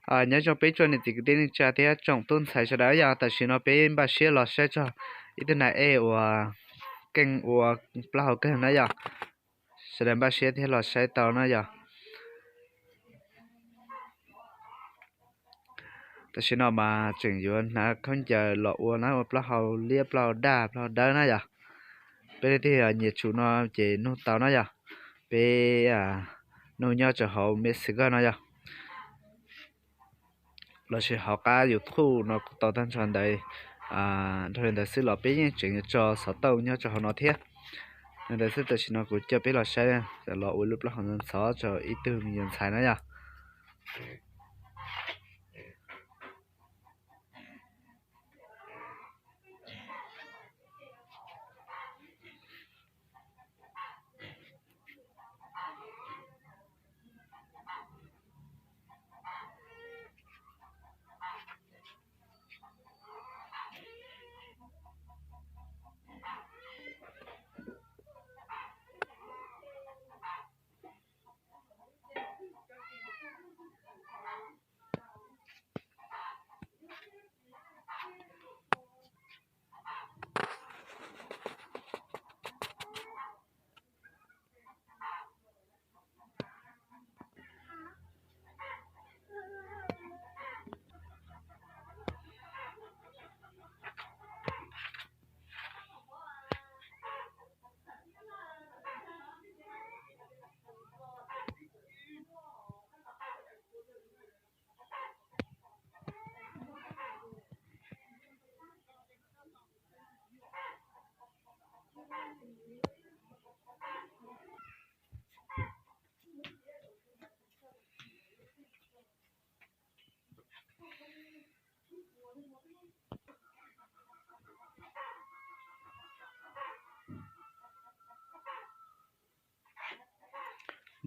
Nyob zoo peb tsoom niam txiv kwv tij neej tsa thiab tsoom tub ntxhais sawv daws yog tam sim no peb npaj siab los saib txog ib tug nas ej uas keej ua plaub hau kawg na yog. Sawv daws npaj siab thiab los saib tau na yog. Tam sim no mas tseem yuav hnav khaub ncaws los ua na, ua plaub hau liab, plaub hau daj, plaub hau dawb na yog. Peb leej twg nyiam tsum no ces nug tau na yog. Peb nug nyob rau hauv Messenger no yog. Lossis hauv qab YouTube no kuj tau tag nrho ntawd. Nrog li ntawd xwb los peb yeej tseem yuav tso xov tooj nyob rau hauv no thiab. Li ntawd xwb tam sim no kuv coj peb los saib, los ua lub plaub hau ntxhov ntxhov rau ib tug me nyuam ntxhais na yog.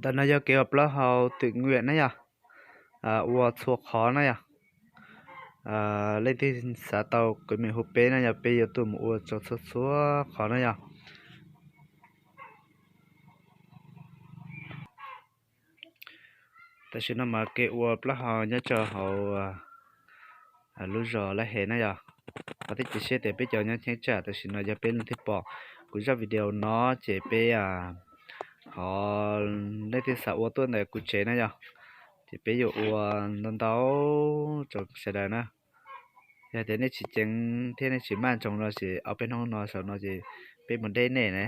Ntawm no yog kev ua plaub hau twm nwiam na yog, ua txhua qhov na yog. Leej twg xav tau kev me hu peb na yog, peb yuav tuaj mus ua rau txhua txhua qhov na yog. Tam sim no mas kev ua plaub hau nyob rau hauv lub zos Laj Hes na yog. Qhov thiab cia siab tias peb cov nyob cheeb tsam tam sim no yog peb leej twg pom kuv zaj video no ces peb ho leej twg xav ua tuaj ntawm kuv tsev na yog, ces peb yuav ua ntau ntau rau sawv daws na. Yog tias nej tsis ceev thiab nej tsis maj nroos no ces ob peb hnub no saum no ces peb mus deb nej na.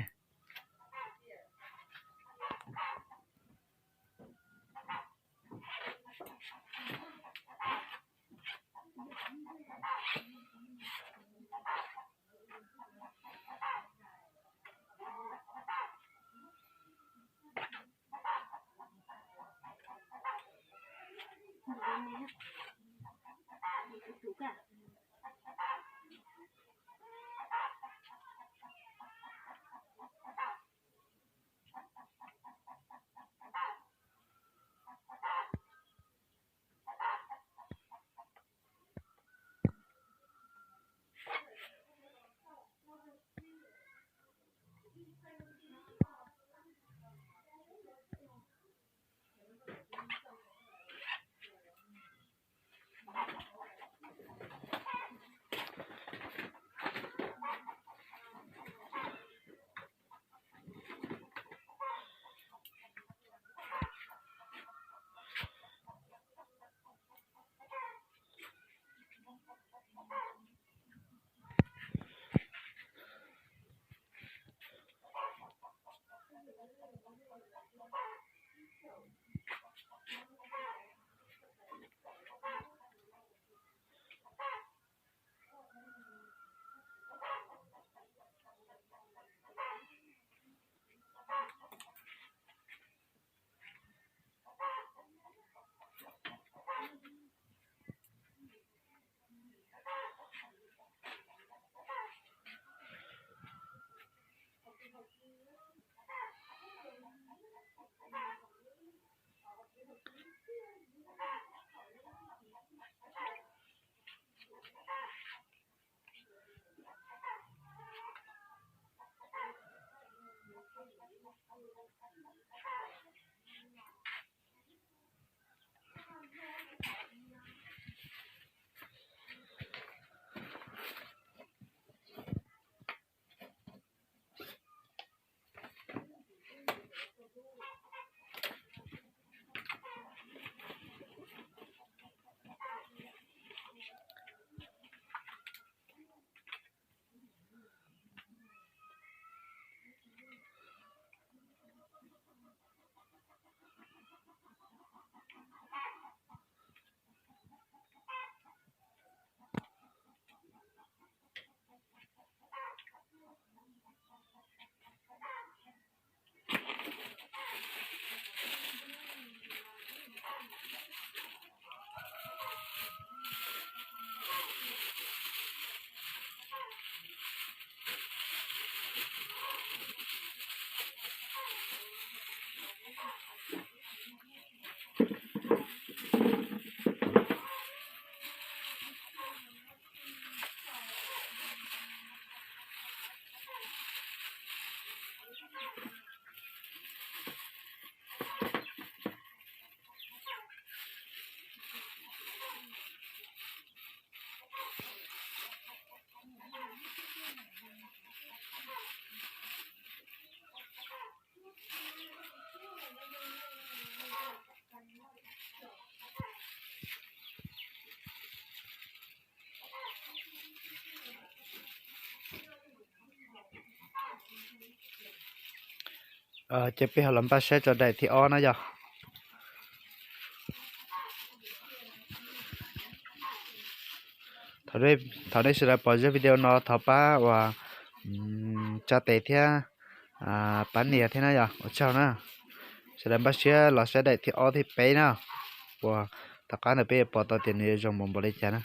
Ces peb ho los npaj saib tso daim thib ob na yog. Thaum nej sawv daws pom zaj video no thov pab uas tsa tes thiab pab nias thiab na yog. Ua tsaug na. Sawv daws npaj siab los saib daim thib ob thib peb na. Uas tom qab ntawd peb yuav pom tau tias nws yuav zoo npaum npaum li cas na.